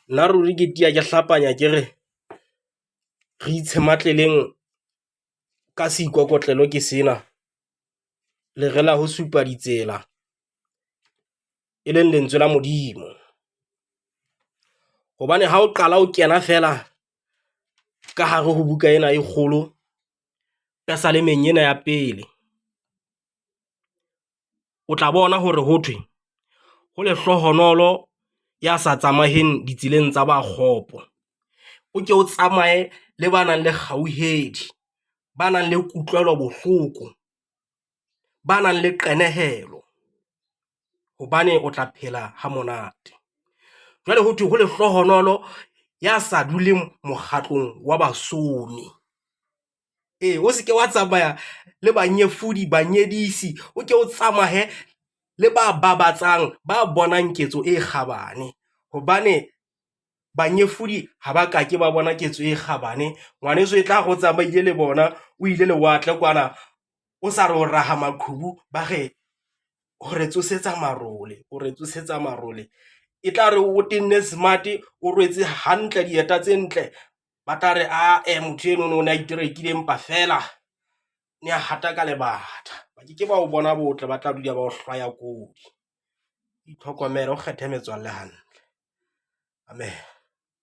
Nna ruri ke tiya ke hlapanya ke re, re itshematleleng ka seikokotlelo ke sena, lere la ho supa ditsela, e leng lentswe la Modimo. Hobane ha o qala o kena feela ka hare ho buka ena e kgolo pesalemeng ena ya pele, o tla bona hore ho thwe, ho lehlohonolo ya sa tsamayeng ditseleng tsa ba kgopo, o ke o tsamaye le ba nang le kgauhedi, ba nang le kutlwelo bohloko, ba nang le qenehelo hobane o tla phela ha monate. Jwale ho thwe ho lehlohonolo ya sa duleng mokgatlong wa basomi. Ee, o se ke wa tsamaya le banyefodi, banyedisi, o ke o tsamaye le ba babatsang, ba bonang ketso e kgabane hobane banyefodi ha ba ka ke ba bona ketso e kgabane. Ngwaneso e tla re o tsamaile le bona, o ile lewatle kwana, o sa re o raha maqhubu, ba re o re tsosetsa marole, o re tsosetsa marole. E tla re o tenne smart, o rwetse hantle dieta tse ntle, ba tla re ae motho enono o ne a iterekile empa feela ne a hata ka lebatha. Ba ke ke ba o bona botle, ba tla dula ba o hlwaya kodi. Itlhokomele o kgethe metswalle hantle, amen.